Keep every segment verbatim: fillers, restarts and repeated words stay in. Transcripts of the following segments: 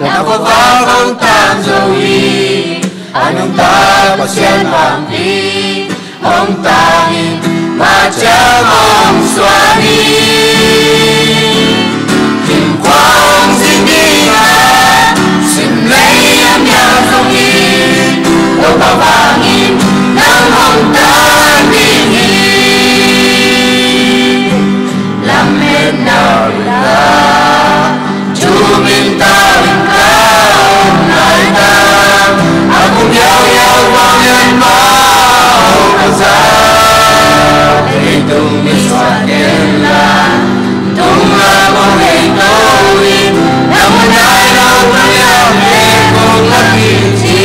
Na khuavak hong tang zo hi, a nungta Pasian vanpi hong tang in, mah ciang hong suan hi. Limkuang zing ding a, sim lei a mial zong hi, Topa vangin nang hong tan ding hi. Lametna uh in la, thu min tau in ka om lai ta, a kum yau yau bang en ma, oh ka za. Leitung misuan gen la, tung la bang hei to in, na mun ai lo bang yau le kong la ki ci.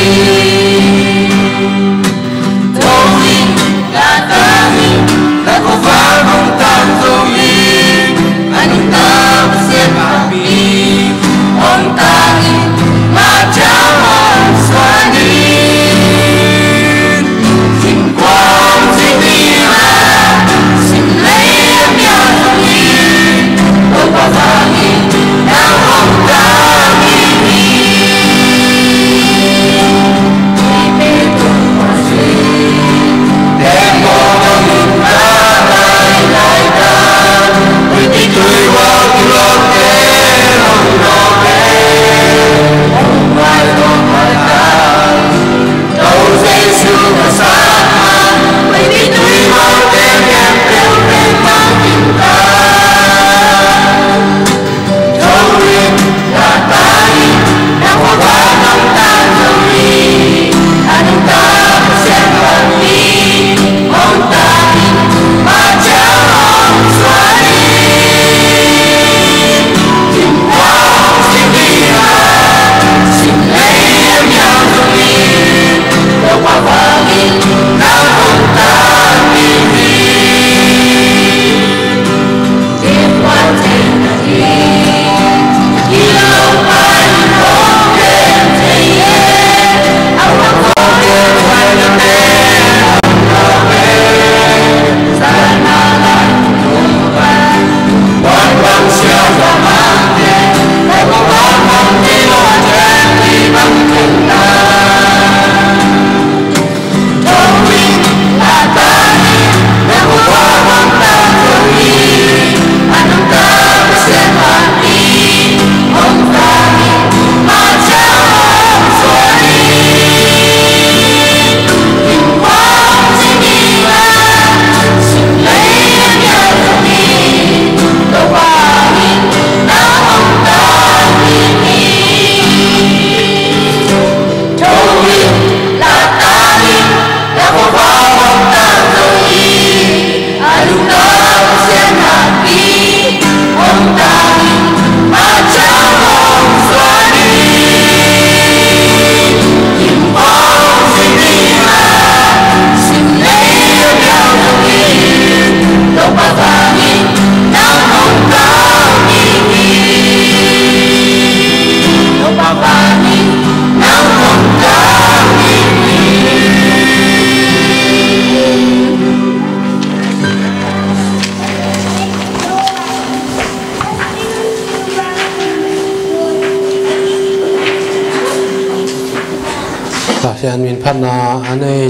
Pasian min phatna a nei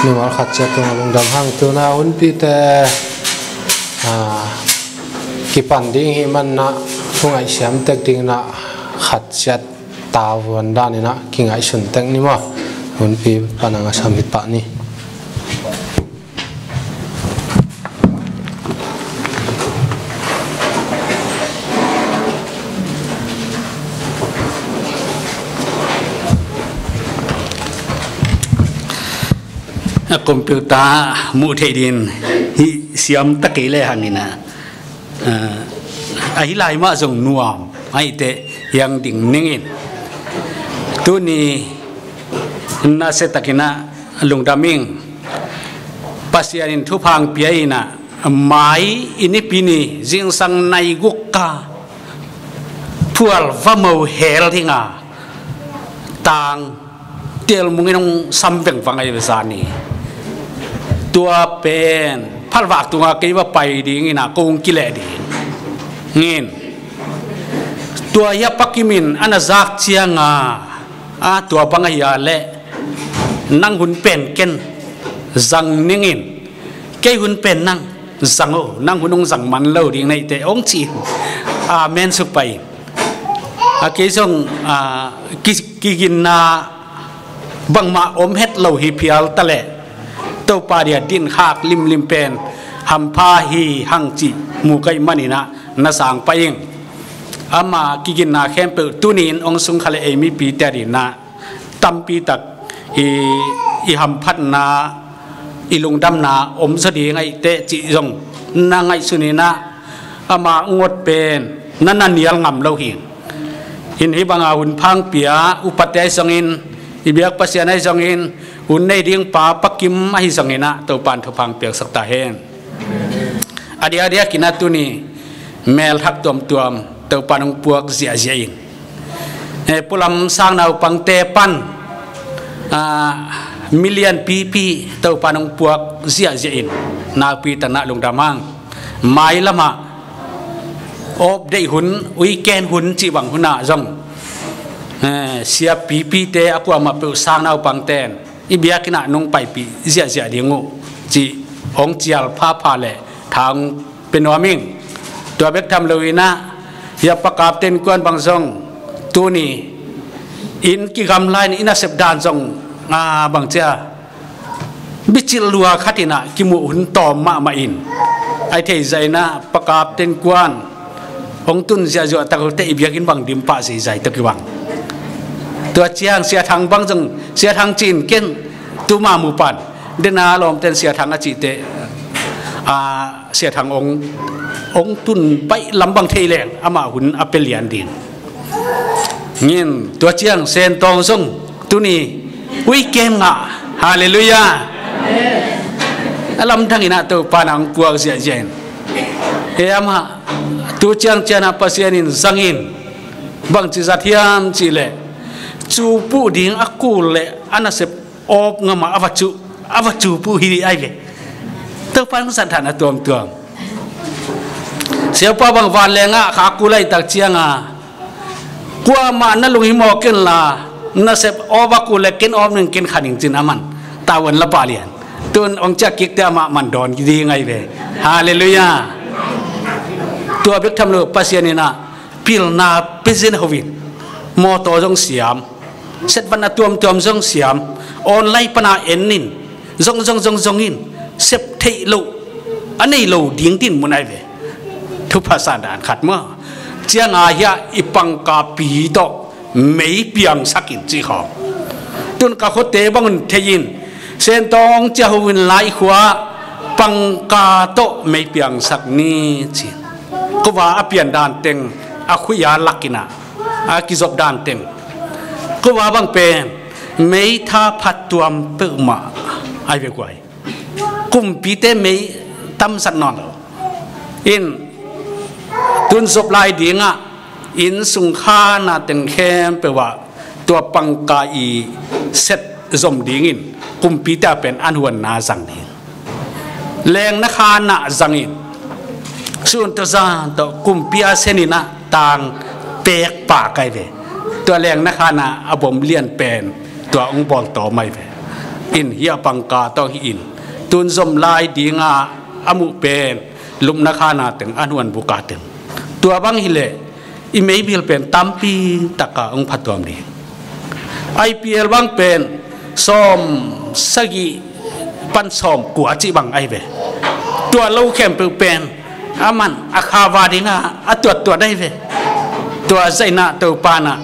mimal khat ciat tungah lungdam hang. Tuna hunpite, ah, kipan ding hi manah, thu ngaihsiam tek dingin ah khat ciat tavuan danin ah kingaihsun tek ni maw. Hunpi pan a ngasam hi pah ni. A computer muh theih dingin hih siam ta kei le hangin ah, ah, ahi lai mah zong nuam ahih teh hiang ding ningin. Tuni nasia takin ah lungdam ing. Pasian in thupha hong pia in ah, mai i nipi ni zingsang nai guk ka phual va mo hel ding a, tang telmung in hong sam vengvang ahi ve zan hi. Tua pen phalvak tunga kei va pai dingin ah kong kileh ding in. Tua hi a, Pa Kim in a na zak cianga, a tua bang ahi a leh nang hun pen ken zang ningin, kei hun pen nang zang o, nang hun hong zang man lo ding na hite hong ci. Amen suk pah in. A kei zong, a, ki, kiginna bangmah om het lo hi phial ta leh, Topa dia din khak limlim pen hampha hi hang cih mu ka hih manin ah na sang pah ing. Ama kiginna khempeuh tuni-in hong sungkha leh ei mipite adingin ah tampi tak i, i hamphatna, i lungdamna om zaw ding ahih teh cih zong na ngaihsun in ah, ama ngot pen na na nial ngam lo hi. In hih banga hun pha hong pia upate ahi zongin, i biak Pasian ahi zongin, hun nei ding pa Pa Kim ahi zongin ah Topan thupha hong piaksak ta hen. A diakdiakin ah tuni melthak tuamtuam Topan hong puak ziahziah in, eh, pualam sangnaupangte pan, ah, milian pipi Topan hong puak ziahziah in, nakpi takin ah lungdam hang. Mailam ah awp deih hun, weekend hun cih bang hun ah zong, eh, siapipite a kuamah peuh sangnaupangte in i biakinn ah nong paipih ziahziah ding uh cih hong cial phapha leh tha hong pia nuam ing. Tua bek tham loin ah, hih a Pa Kap Ten Kuan bang zong tuni in kigamla in, i nasep dan zong, a, bang ci a, bicil lua khat in ah kimuh hun tawm mahmah in, a hih theih zah in ah Pa Kap Ten Kuan hong tun ziahziah tak uh teh i biakinn bang dim pah zeizai tawh kibang. Tua ciang Sia Thang bang zong, Sia Thang ci-in ken tuma mu pan, den a lawmten Sia Thang a cih teh, a, Sia Thang hong, hong tun baih lam bang thei leng amah hun a pia lian ding. Ngin tua ciang Sentawng zong tuni weekend ngah. Halleluiah. A lamdang in ah Topa na hong puak ziahziah in, he amah tu ciangciang ah Pasian in zang in, bangci zat hiam cih leh, cu puh ding a kul leh a nasep awp ngam a, a va cu, a va cu puh hi ahi ve. Topa in zat dan a tuamtuam. Siapa bang vanleng ah kha a kul ahih tak cianga, kuamah na lunghimawh ken la, nasep awp a kul leh ken awp ning, ken kha ning ci-in aman tavuan la pah lian. Tun hong ciah kik teh amah man dawn ding ahi ve. Halleluiah. Tua bek tham lo Pasian in ah pilna pia zen ho in, mawtaw zong siam, setvatna tuamtuam zong siam, online pan a en in, zong zong zong zong in, sep theih loh a nei lo ding dinmun ahi ve. Thupha san dan khat maw. Cianga hiah i pangkapi tawh mei piangsak in cih khawng. Tun ka khuate bang un thei in, Sentawng hong ciah ho in la, i khua pangka tawh mei piangsak ni ci-in. Kua a pian dan teng, a khuia lak in ah a kizop dan teng, kua bang pen meitha phattuam peuhmah ahi ve guai. Kumpite mei tamzat nawn lo. In tun zop lai dingah inn sung khanna teng khempeuh ah tua pangka i set zom dingin kumpite ah pen an huanna zang ding. Lengna khanna zangin, sun tawh zan tawh kumpi a senin ah tang pek pah kai ve. Tua lengna khanna a bom lian pen tua hong bawl tawm ahi ve. In hiah pangka tawh hi in, tun zom lai dinga a muh pen lupna khanna teng, an huan buka teng. Tua bang hileh i meibil pen tampi taka hong phatuam ding. I P L bang pen sawm sagih pan sawm kua cih bang ahi ve. Tua lo khempeuh pen aman a kha va dinga a tuattuat ahi ve. Tua zainah Topa in ah,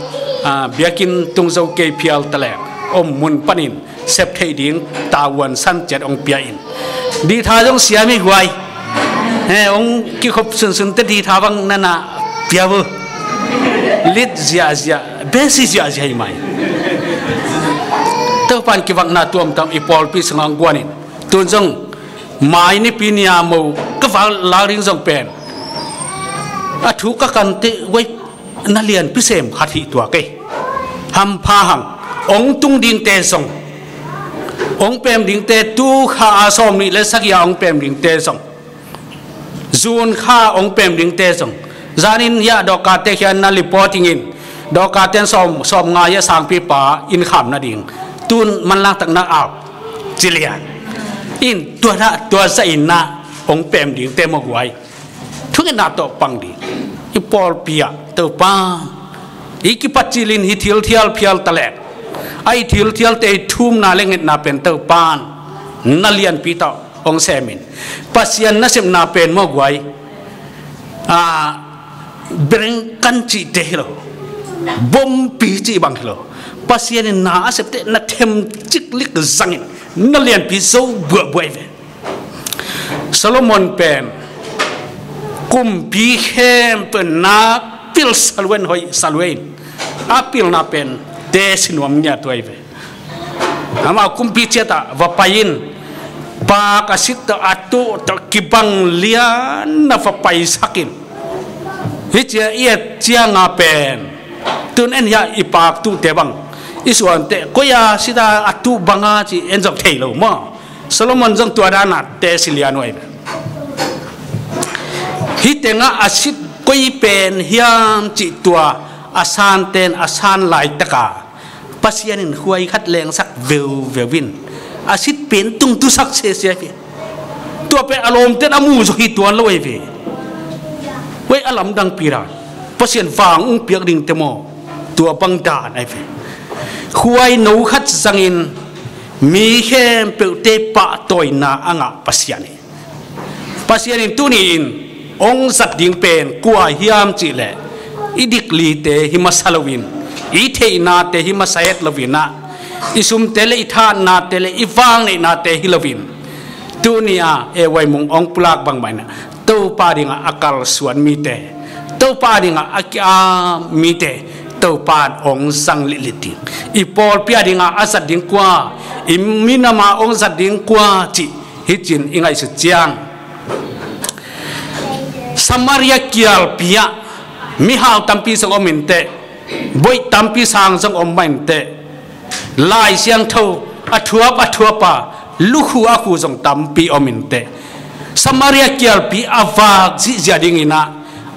a, biakinn tung zo kei phial ta leng om mun panin sep theih ding tavuan san ciat hong pia in. Ditha zong siam hi guai. He, hong kikhop sunsun teh ditha bang na na pia uh. Lit ziahziah, besi ziahziah hi mai. Topan kivakna tuamtuam i pawlpi sungah hong guan in. Tun zong mai nipi nia mo ka vak lak ding zong pen, a thu ka kan teh guai, na lianpi sem khat hih tuak ei. Hampha hang, hong tung dingte zong, hong pem dingte, tu kha a sawm nih le sagih a hong pem dingte zong, June kha hong pem dingte zong, Zanin hiah Dorcas te khian na report dingin, Dorcas ten sawm, sawm nga hiah sangpipa inn kham nading, tun manlang tak na au ci lian in, tua dah, tua zah in na hong pem ding te mawk guai. Thungetna tawh pang ding. I pawlpi ah Topa, i kipat cilin hi thil thial phial talek, a i thil thialte i thumna le ngetna pen Topan na lianpi tawh hong semin, Pasian nasepna pen mawk guai. Bereng kan cihte hi lo, bompi cih bang hi lo. Pasian in na a septe na them ciklik zangin na lianpi zo buaibuai ve. Solomon pen kumpi khempeuh na pil saluan hoih saluan, a pilna pen te sinuam ngiat tuai ve. Amah kumpi ciatah va pai in, pak a sit tawh a tuh tawh kibang lian na va paisakin. Hi cia i et cianga pen tun en hiah i pak tuhte bang i suante koi a sit a a tuh banga ci en zong thei lo maw? Solomon zong tua dana te silian uai. Hi tengah a sit koi pen hiam cih tua a santen a san laitaka Pasian in khuai khat lengsak veuveu in a sit pen tungtusak sese hi. Tua pen a lawmten a mu zaw hi tuan lo ei ve. Wei a lamdang piran Pasian vang ung piak ding te maw? Tua bang dan ei ve. Khuai no khat zangin mi khempeuhte pahtawina a ngah Pasian hi. Pasian in tuni in hong zat ding pen kua hiam cihleh i diklite hi masa loin, i theihnate hi masa het loinah, i sumte le i thatnate le i vangneihnate hi loin, tuni a e waimung hong pulak bangmah inah Topa dingah a kalsuan mite, Topa dingah a kia mite Topa in hong zang litlit ding. I pawlpi a dingah a zat ding kua, i minama hong zat ding kua cih hi cin i ngaihsut ciang, Samaria kialpi ah mihau tampi zong om inteh, boih tampi sang zong om mah inteh, Lai Siangtho a thuap a thuap a lukhu a khu zong tampi om inteh, Samaria kialpi a vak zihziah dinginah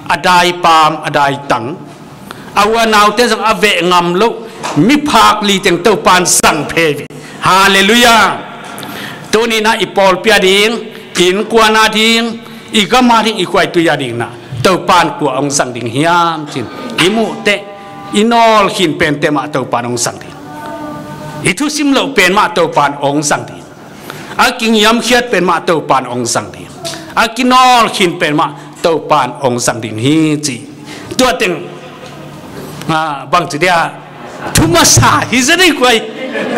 a daipam a daitang, a u a naute zong a veh ngam loh miphak li teng Topan zang phei ve. Halleluiah. Tuninah i pawlpi a ding, i innkuan a ding, i gam a ding, i khuaitui a dingnah Topan kua hong zang ding hiam cin i muhteh i nawlkhin pente mah Topan hong zang ding. I thusim loh pen mah Topan hong zang ding. A kingiamkhiat pen mah Topan hong zang ding. A kinawlkhin pen mah Topan hong zang ding hi ci. Tua teng bangci dia thu masa hi zia dei kuai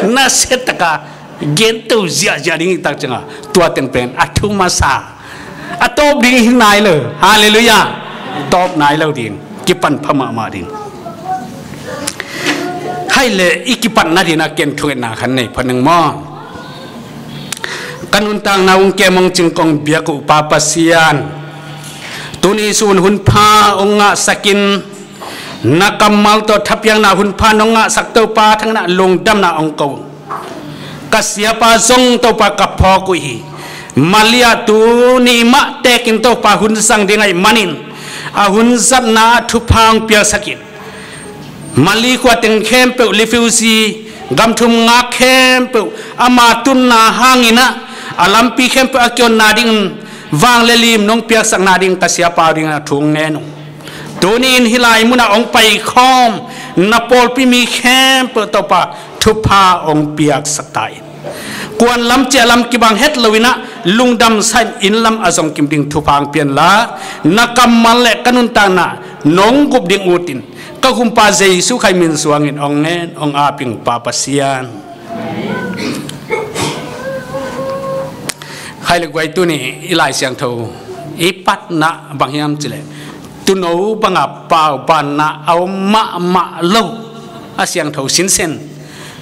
na siataka gento ziahziah ding i tak cianga tua teng pen a thu masa a tawp ding hi nai lo. Halleluiah. Tawp nai lo ding, kipan pha mahmah ding. Hai le i kipatna dina ken thungetna khan nei pha ning maw? Ka nuntakna ung kem hong cingkong biak uh Pa Pasian, tuni sun hun pha hong ngahsakin na kammal tawh thapiakna hun pha nong ngahsak Topa thanginah lungdamna hong ko. Ka siapa zong Topa ka phawk uh hi. Malia tuni mah tekin Topa hun zang ding ahih manin a hun zatna ah thupha hong piaksakin Mali khua teng khempeuh lifiusi gamthum ngak khempeuh ama tunna hanginah a lampi khempeuh a kionna dingin vang le lim nong piaksakna ding ka siapa dingin a thu ngen uh. Tuni in hih lai munah hong paikhawm na pawlpi mi khempeuh Topa thupha hong piaksak ta in. Kuan lam ciah lam kibang het loinah lungdam sain inn lam a zong kim ding thupha hong pianla na kammal le ka nuntakna nong gup ding utin ka Kumpa Jesu Khrih min suangin hong ngen hong aping Pa Pasian. Khai le guai tuni i Lai Siangtho i patna bang hiam cileh tuuno banga paubanna a om mahmah lo a siangtho sinsen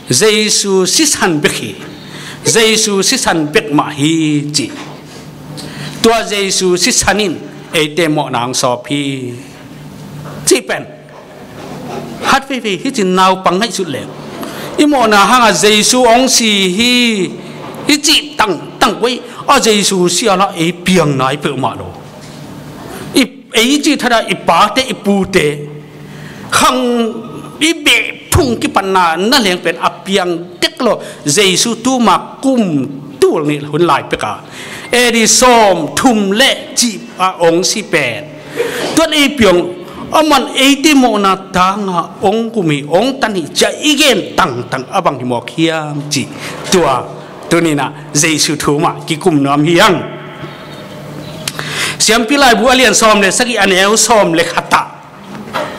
Jesu sisan bek hi. Jesu sisan bek mah hi ci. Tua Jesu sisan in eite mawhna hong sawp hi ci pen hat veivei hi cin naupang ngaihsut leng i mawhna hanga Jesu hong si hi i cih tangtang kuai a Jesu siala ei piang nai peuhmah lo. I ei cih thadah i pate i pute khang i beh phung kipatna na leng pen a piang dek lo. Jesu tuma kum tul nih hun lai peka A D sawm thum le cih a ong si pen tuan ei piang a man eite mawhna tanga ong kum hi, ong tan hi cia i gen tangtang a bang hi mawk hiam cih tua tuninah Jesu thu mah kikum nuam hi hang. Siampi laibu a lian sawm le sagih a neu sawm le khatah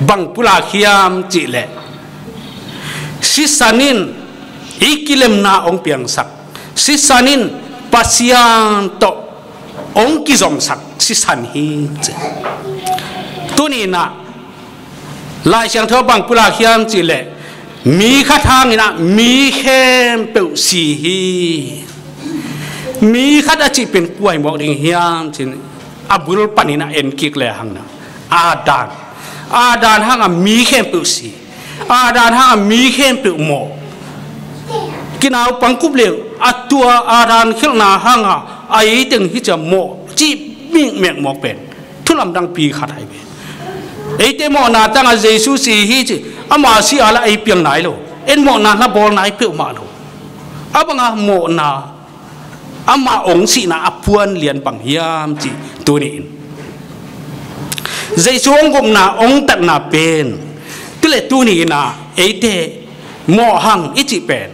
bang pulak hiam cihleh sisan in i kilemna ong piangsak, sisan in Pasian tawh ong kizomsak sisan hi ci. Tuninah Lai Siangtho bang pulak hiam cihleh mi khat hanginah mi khempeuh si hi. Mi khat a cih pen kua hi mawk ding hiam cin a bul paninah en kik le hangna Adam. Adam hanga mi khempeuh si. Adam hanga mi khempeuh mawh. Kinaupang kup leng a tua Adam khelhna hanga a eiteng hi cia mawh cih mikmek mawk pen thulamdangpi khat hai ve. Eite mawhna tanga Jesu si hi ci ama si a la ei piang nai lo. En mawhna na bawl nai peuhmah lo. A banga mawhna ama ong sihna a puan lian bang hiam cih tuni in Jesu ong gupna ong tatna pen tule tuni ina eite mawh hang i cih pen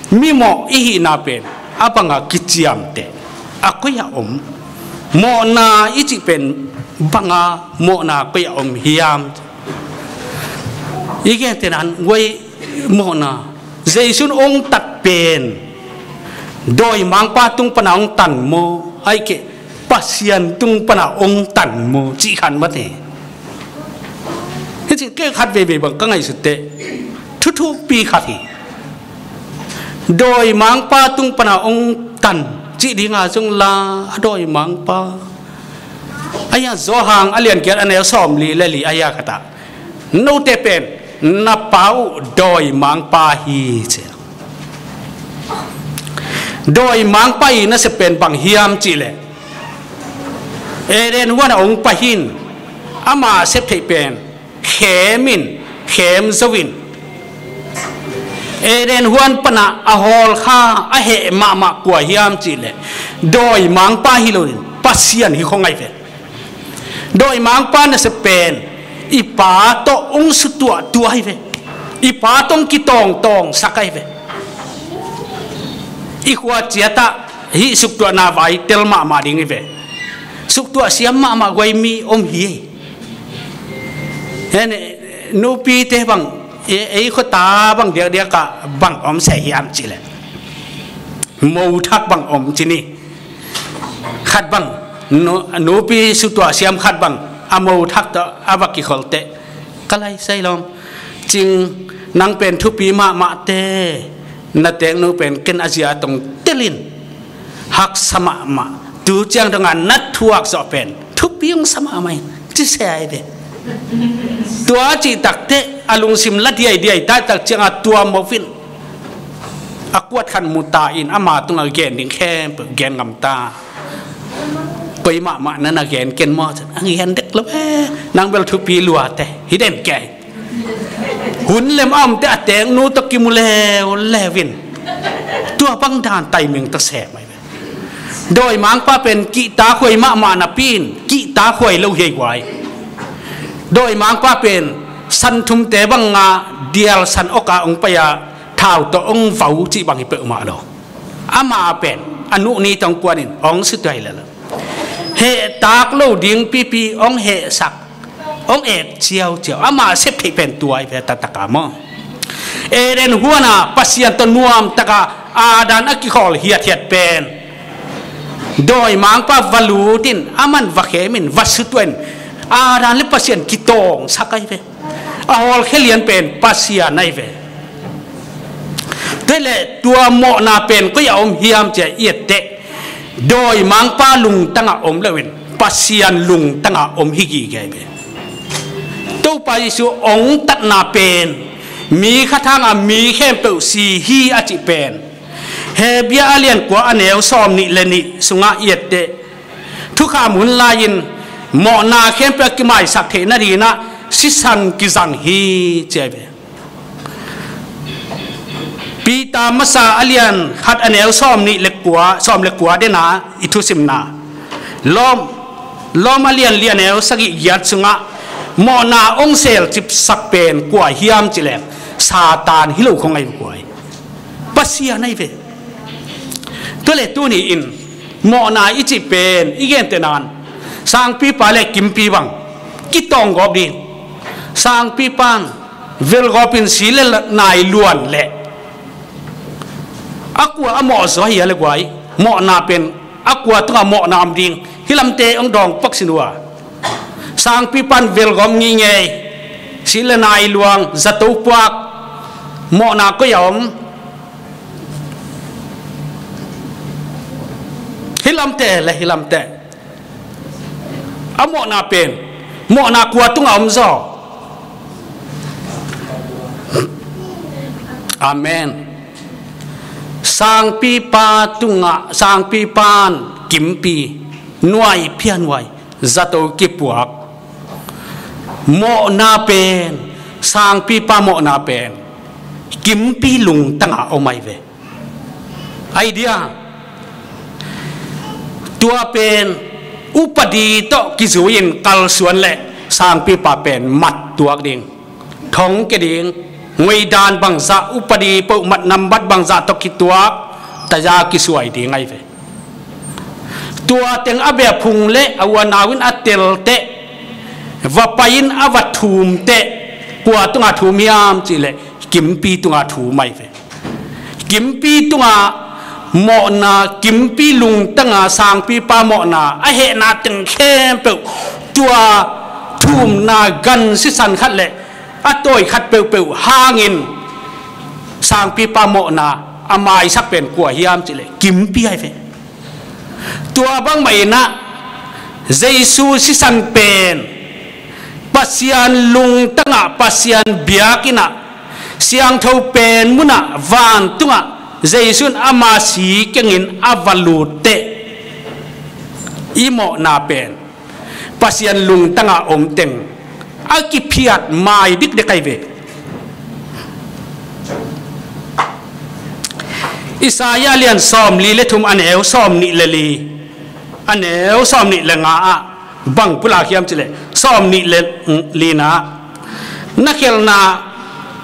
mi mawh i hihna pen a banga kiciamteh a koi a om mawhna i cih pen banga mawhna koi a om hiam i gentenan guai mawhna Jesu in ong tat pen dawimangpa tung pana ong tan maw aike Pasian tung pana ong tan maw cih khan mate. Hi cih kei khat veivei bang ka ngaihsutte thuthukpi khat hi. Dawimangpa tung pana ong tan cih dinga zong la a dawimangpa aia Zawhang a lian kiat a neu sawm li le li aia khatah note pen na pa uh dawimangpa hi ci. Dawimangpa i nasep pen bang hiam cihleh Eden huan a ong pahin ama sep theih pen khemin khem zoin Eden huan pana a hawlkha a heh mahmah kua hiam cihleh dawimangpa hi loin Pasian hi khong ai ve. Dawimangpa nasep pen i pa tawh ong sutuah tua hi ve. I pa tawh ong kitawngtawng sak ai ve. I khua ciatah hih suktuahna vai tel mahmah ding hi ve. Suktuah siam mahmah guai mi om hi ei. Hene nupite bang ei khuata bang diakdiakah bang om seh hiam cihleh mothak bang om cini. Khat bang nupi sutuah siam khat bang a mothak tawh a va kikholteh ka lai sailawm cing nang pen thupi mahmahte na teknu pen ken a zia tong telin haksa mahmah tu ciang dongah na thuak zawh pen thupi hong sa mahmah in ci se ai ve. Tua cihtakteh a lungsim la diaidiai taitak ciangah tua movin a kuat khat mu ta in ama tungah gen ding khempeuh gen ngam ta. Koi mahmah na na gen ken maw cin a gen dek lo ve. Nang bel thupi luate hi den kei. Hun lem a omte a teknu tawh kimu leuleu in tua bang dan taiming ta sem ai ve. Dawimangpa pen kihtakhuai mahmah napi in kihtakhuai lo hi ei guai. Dawimangpa pen santhumte banga dial san awka ong pai a thau tawh ong vau cih bang hi peuhmah lo. Ama pen a nuhni tawh ong kuanin ong sutuai lel hehtak lo ding pipi ong hehsak ong et ciauciau ama sep theih pen tua hi ve taktaka maw. Eden huana Pasian tawh nuamtaka Adam a kikhawl hiathiat pen dawimangpa va lutin aman va khemin va sutuain Adam le Pasian kitawngsak ai ve. A hawlkhia lian pen Pasian ai ve. Tuaileh tua mawhna pen koi a om hiam cia i etteh dawimangpa lungtangah om loin Pasian lungtangah om hi gige ai ve. Topa Jesu ong tatna pen mi khat hanga mi khempeuh si hi a cih pen Hebru a lian kua a neu sawm nih le nih sungah i etteh thukham hun lai-in Mawhna khempeuh a kimaisak theih nadingin ah sisan kizang hi, ci ahi ve. Peter masa a lian khat a neu sawm nih le kua, sawm le kua dena i thusimna. Lawm, Lawm a lian li a neu sagih giat sungah mawhna hong selcipsak pen kua hiam cih leh Satan hi lo khong ahi ve, kua hi. Pasian ahi ve. Tua le tuni in mawhna i cih pen i gentehna in sangpipa le kimpi bang kitawng gawp ding. Sangpipa in velgawp in si le nai luan leh a kua a mawh zaw hi a le guai, mawhna pen a kua tungah mawhna om ding, hih lamte hong dawng pak sin uh a. Sangpipa in velgawp ngingei, si le nai luang, zato puak, mawhna koi a om? Hih lamte le hih lamte. A mawhna pen mawhna kua tungah om zaw? Amen. Sangpipa tungah, sangpipa in kimpi, nuai pia nuai, zato kipuak. Mawhna pen, sangpipa mawhna pen kimpi lungtangah om ahi ve. Idea. Tua pen upadi tawh kizui-in kalsuan leh sangpipa pen mat tuak ding, thong kia ding, ngoidan bangzah, upadi peuhmat nambat bangzah tawh kituak, taza kisuai ding ahi ve. Tua teng a beh phung le a uanau in a tel teh, va pai in a va thum teh, kua tungah thum hiam cih leh kimpi tungah thum ahi ve. Kimpi tungah mawhna, kimpi lungtangah sangpipa mawhna, a hehna teng khempeuh, tua thumna gan sisan khat le a tawi khat peuhpeuh hangin sangpipa mawhna a maisak pen kua hiam cih leh kimpi ahi ve. Tua bangmah in ah Jesu sisan pen Pasian lungtangah, Pasian biakinn ah, siangtho pen munah, vantungah Jesu in ama si kengin a va lut teh, i mawhna pen Pasian lungtangah om teng a kiphiat mai dikdek ahi ve. Isaiah lian sawm li le thum a neu sawm nih le li, a neu sawm nih le nga ah bang pulak hiam cih leh, sawm nih le li na, na khelhna,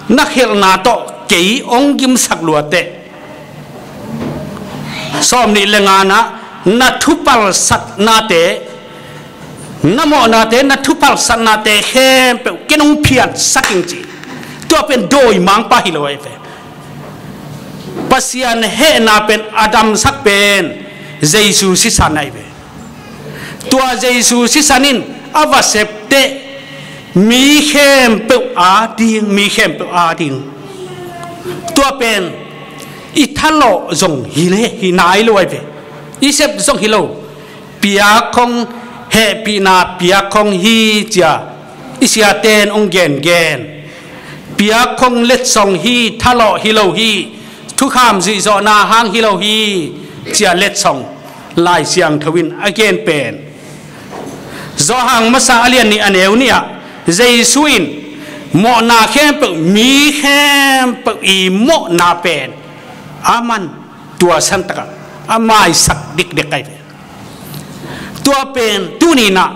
na khelhna tawh kei hong gimsak lua teh, sawm nih le nga na, na thupalsatnate, na mawhnate, na thupalsatnate khempeuh ken hong phiatsak ing ci. Tua pen dawimangpa hi lo ahi ve. Pasian hehna pen a damsak pen Jesu sisan ahi ve. Tua Jesu sisan in a va sep teh, mi khempeuh a ding, mi khempeuh a ding. Tua pen i thalawh zong hi le hi nai lo ahi ve. I sep zong hi lo. Piak khong, hehpihna piak khong hi cia i siate'n hong gengen. Piak khong letsong hi, thalawh hi lo hi, thukham zuihzawhna hang hi lo hi, cia letsong Lai Siangtho in a gen pen. Johan masa a lian nih a neu nih ah Jesu in mawhna khempeuh, mi khempeuh i mawhna pen aman tua santakah a maisak dikdek ahi ve. Tua pen tuni-in ah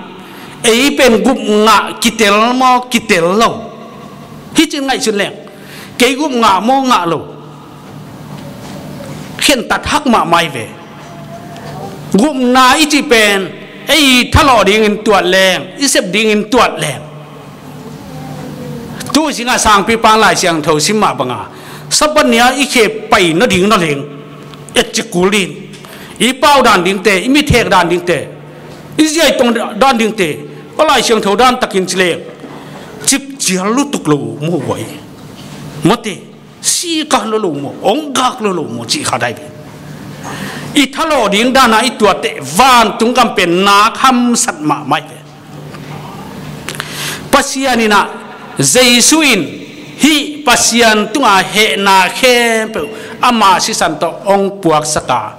ei pen gup ngah kitel maw, kitel lo? Hih cin ngaihsun leng, kei gup ngah maw, ngah lo? Khentat hak mahmah hi ve. Gupna i cih pen ei thalawh dingin tuat leng, i sep dingin tuat leng, tu zingah sangpipa in Lai Siangtho sim mah banga, Sabbath ni-a i khe pai nading na leng, etcik kul ding, i pau dan dingte, i mithek dan dingte, i ziaitong dan dingte, a Lai Siangtho dan takin ci leng, cipcial lutuk lo maw, guai? Mawte, si kah lo lo maw, ong gak lo lo maw, cih kha dai ve. I thalawh ding dana i tuatte vantung gam pen nak hamsat mahmah hi ve. Pasian in ah, Jesu in hih Pasian tunga hehna khempeuh ama sisan tawh hong puaksak a,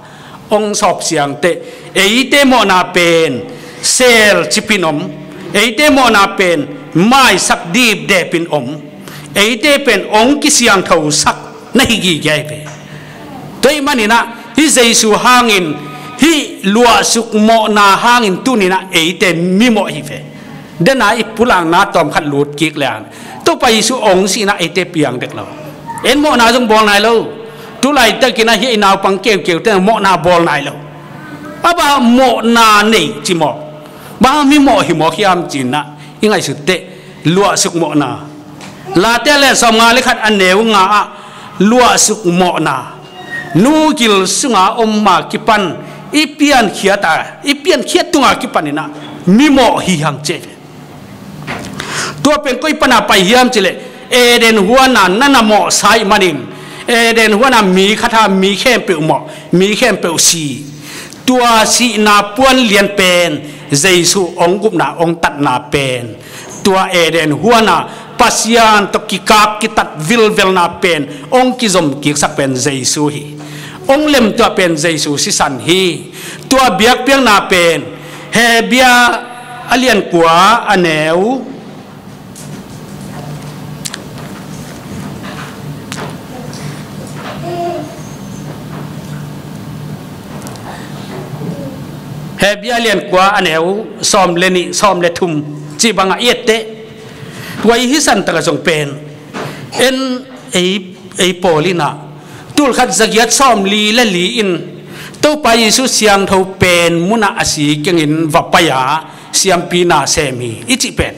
hong sawp siangteh, eite mawhna pen sel cipin om, eite mawhna pen maisak dipdepin om, eite pen hong kisiangthosak na hi gige ahi ve. Tua ahih maninah hih Jesu hangin, hih luahsuk mawhna hangin tuninah eite mimawh hi ve. Dena i pulakna tawmkhat lut kik le-an Topa Jesu hong sihna eite piang dek lo. En mawhna zong bawl nai lo. Tulaitakinah hih i naupang keukeu te mawhna bawl nai lo. A bang mawhna nei ci mawk, bang mimawh hi mawk hiam cinah i ngaihsut teh luahsuk mawhna. Late a lian sawmnga le khat a neu nga ah luahsuk mawhna, nugil sunga om ma kipan i piankhiat a, i piankhiat tunga kipaninah mimawh hi hang ci hi ve. Tua pen koi pana pai hiam cileh, Eden huana na na mawhsa ahih manin, Eden huana mi khat a mi khempeuh mawh, mi khempeuh si. Tua sihna puan lian pen Jesu hong gupna hong tatna pen, tua Eden huana Pasian tawh kikak kitat vilvelna pen hong kizom kiksak pen Jesu hi. Hong lemtuah pen Jesu sisan hi. Tua biakpiakna pen Hebru a lian kua a neu, Hebru a lian kua a neu sawm le nih, sawm le thum cih bangah i et teh, tua i hi santaka zong pen en ei, ei pawl inah tulkhat zagiat sawmli le li in Topa Jesu siangtho pen munah a si kengin va pai-a siampi na sem hi i cih pen,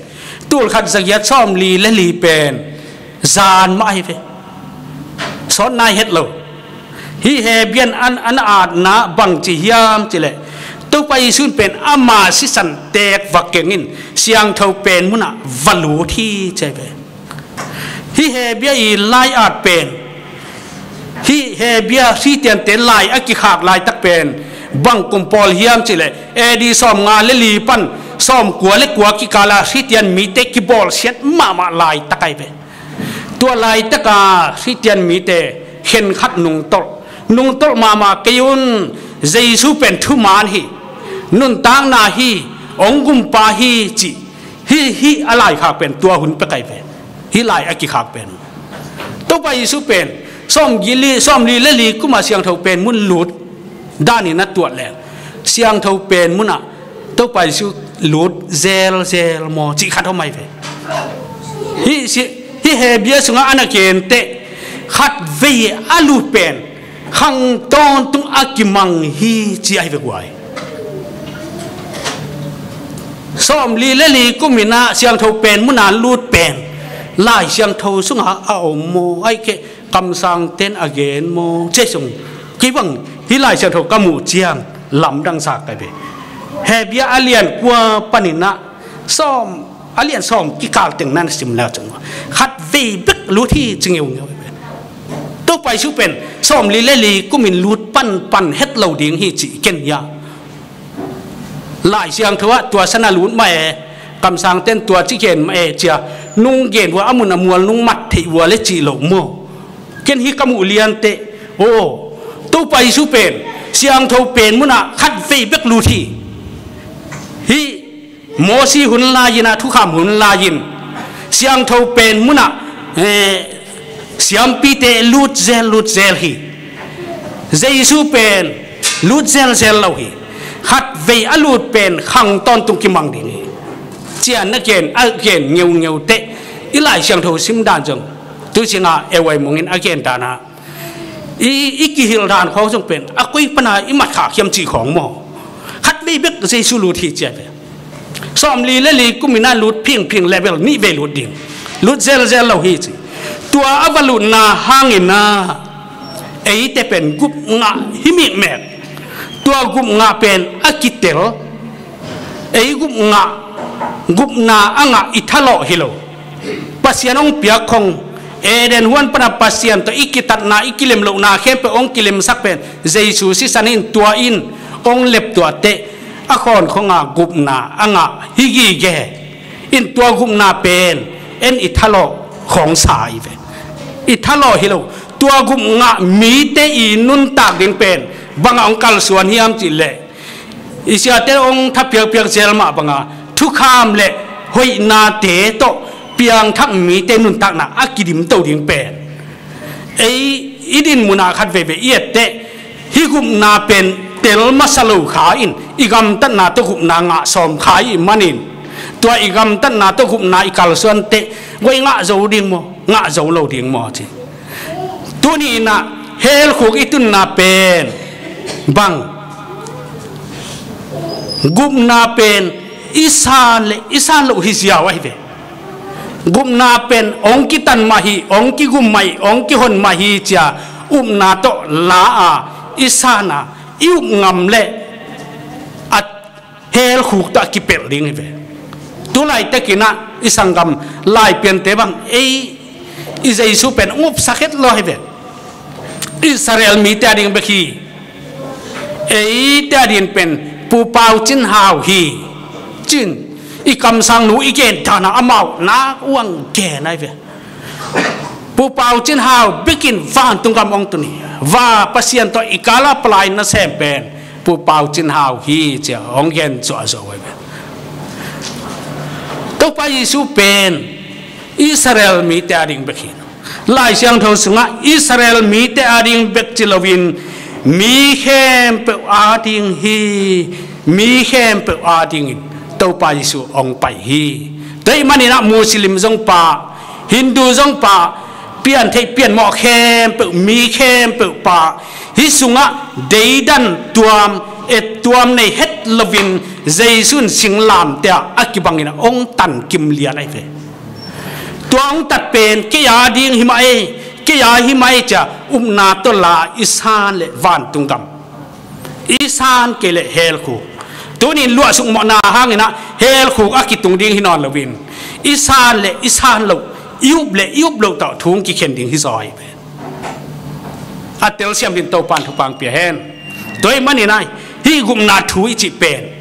tulkhat zagiat sawmli le li pen zan mah ahi ve. Sawt nai het lo. Hih Hebru in an, an atna bangci hiam cileh, Topa Jesu in pen ama sisan teek va kengin siangtho pen munah va lut hi ci ahi ve. Hih Hebru i lai-at pen, hih Hebru Khristiante lai a kikhak laitak pen bang kum pawl hiam cileh, A D sawmnga le li pan sawmkua le kua kikala Khristian mite kibawlsiat mahmah laitak ahi ve. Tua laitaka Khristian mite khenkhat nungtolh, nungtolh mahmah kei un. Jesu pen thuman hi, nuntakna hi, hong gumpa hi cih. Hih, hih a laikhak pen tua hun pek ahi ve. Hih lai a kikhak pen Topa Jesu pen sawmli, sawmli le li kuma siangtho pen mun lut danin a tuat leng, siangtho pen munah Topa Jesu lut zelzel maw cih khat om ahi ve. Hih si, hih Hebru sungah a na gen teh khatvei a lut pen khang tawntung a kimang hi ci ahi ve guai. Sawmli le li kuminah siangtho pen muna lut pen Lai Siangtho sungah a om maw, aih keh kamsangten a gen maw, cih sung kei bang hih Lai Siangtho ka muh ciang lamdang sa ka hi ve. Hebru a lian kua paninah sawm, a lian sawm kikal teng na na sim le cun khatvei bek lut hi ci ngeungeu hi ve. Topa Jesu pen sawmli le li kumin lut panpan het lo ding hi ci ken hia. Lai Siangtho ah tua sana lut mah e, kamsangten tua ci gen mah e cia nung gen uh a, a mun a mual nung mat theih uh le cih loh maw. Ken hih ka muh lian teh, aw, Topa Jesu pen siangtho pen munah khatvei bek lut hi. Hih Mosi hun lai-inah, thukham hun lai-in siangtho pen munah, eh, siampite lut zel, lut zel hi. Jesu pen lut zelzel lo hi. Khatvei a lut pen khang tawntung kimang ding hi. Cia na gen, a gen ngeungeu teh, i Lai Siangtho simdan zong tu singa e wai mungin a gen dana i, i kihilh dan khawng zong pen a koi pana i mat khak hiam cih khawng maw. Khatvei bek Jesu lut hi cia ve. Sawmli le li kuminah lut phingphing level nih vei lut ding, lut zelzel lo hi ci. Tua a va lutna hanginah eite pen gupngah hi mikmek. Tua gupngah pen a kitel, ei gupngah, gupna a ngah i thalawh hi lo. Pasian hong piak khong, Eden huan pana Pasian tawh i kitatna, i kilemlohna khempeuh hong kilemsak pen Jesu sisan in, tua in hong leptuah teh a khawn khonga gupna a ngah hi gige. In tua gupna pen en i thalawh khawng sa hi ve. I thalawh hi lo. Tua gupngah mite i nuntak ding pen bangah hong kalsuan hiam cihleh, I siate hong tha piakpiak zel mah banga thukham le hoihnate tawh piangthak mite nuntakna a kidimto ding pen ei i din munah khat veivei i etteh, hih gupna pen tel masa lo kha in i gamtatna tawh gupna ngah sawm kha i hih manin, tua i gamtatna tawh gupna i kalsuanteh guai ngah zo ding maw, ngah zo lo ding maw ci. Tuni inah helkhuk i tunna pen bang, gupna pen i san le i san loh hi ziau ahi ve. Gupna pen hong kitan mah hi, hong kigum mah hi, hong kihon mah hi cia upna tawh la a i san a i up ngam le a helkhuk tawh a kipelh ding hi ve. Tulaitak inah i sanggam Laipiante bang ei i Jesu pen hong upsak het lo hi ve. Israel mite a ding bek hi. Eite a din pen Pu Pau Cin Hau hi. Cin i kamsangnu i gen dana amau nak uang gen ahi ve. Pu Pau Cin Hau bekin vantung gam hong tun hi. Va Pasian tawh i kala palai nasem pen Pu Pau Cin Hau hi cia hong gen cuahzo ahi ve. Topa Jesu pen Israel mite a ding bek hi. Lai Siangtho sungah Israel mite a ding bek ci loin mi khempeuh a ding hi. Mi khempeuh a dingin Topa Jesu hong pai hi. Tua ahih maninah Muslim zong pah, Hindu zong pah, piantheih pianmawh khempeuh, mi khempeuh pah, hih sungah deidan tuam, ettuam nei het loin Jesu in singlamteh ah a kibangin hong tan kimlian ahi ve. Tua hong tat pen kei a ding hi mah ei, kei a hi mah ei cia upna tawh la i san le vantung gam, i san kei le helkhuk. Tunin luahsuk mawhna hanginah helkhuk a kitung ding hi nawn loin i san le i san loh, i up le i up loh tawh thu hong kikhen ding hi zaw hi ve. A telsiam din Topan thupha pia hen. Tua ahih maninah hih gupna thu i cih pen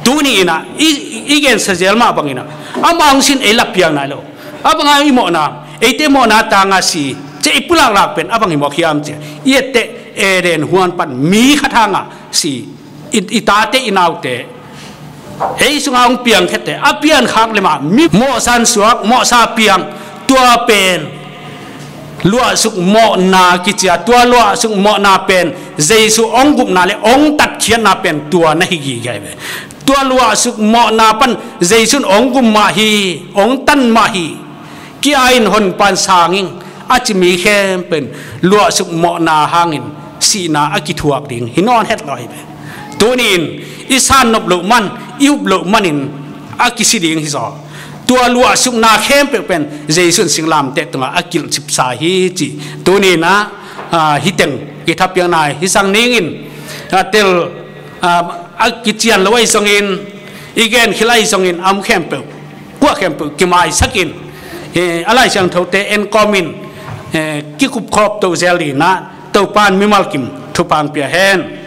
tuni inah i, i gensia zel mah banginah amah hong sin ei la piang nai lo. A banga i mawhna, eite mawhna tanga si cia i pulaklak pen a bang hi mawk hiam cia i etteh Eden huan pan mi khat hanga si i, i tate i naute ei sunga hong piangkhette a piankhak lemah mi mawhsa in suak, mawhsa piang, tua pen luahsuk mawhna kicia, tua luahsuk mawhna pen Jesu hong gupna le hong tatkhiatna pen tua na hi gige ahi ve. Tua luahsuk mawhna pan Jesu in hong gum mah hi, hong tan mah hi. Kia in honpan sanging a ci mi khempeuh in luahsuk mawhna hangin sihna a kithuak ding hi nawn het lo hi ve. Tunin i san nop loh man, i up loh manin a kisi ding hi zaw. Tua luahsukna khempeuh pen Jesu in singlamteh tungah a kilhcipsa hi ci. Tuninah ah, hih teng kithapiakna hi sang ningin, ah, tel, ah, a kician lo ahi zongin, i genkhil ahi zongin a om khempeuh, kuah khempeuh kimaisakin, eh, a Lai Siangthote enkawmin, eh, kikupkhawm to zel dinah Topan mimal kim thupha pia hen.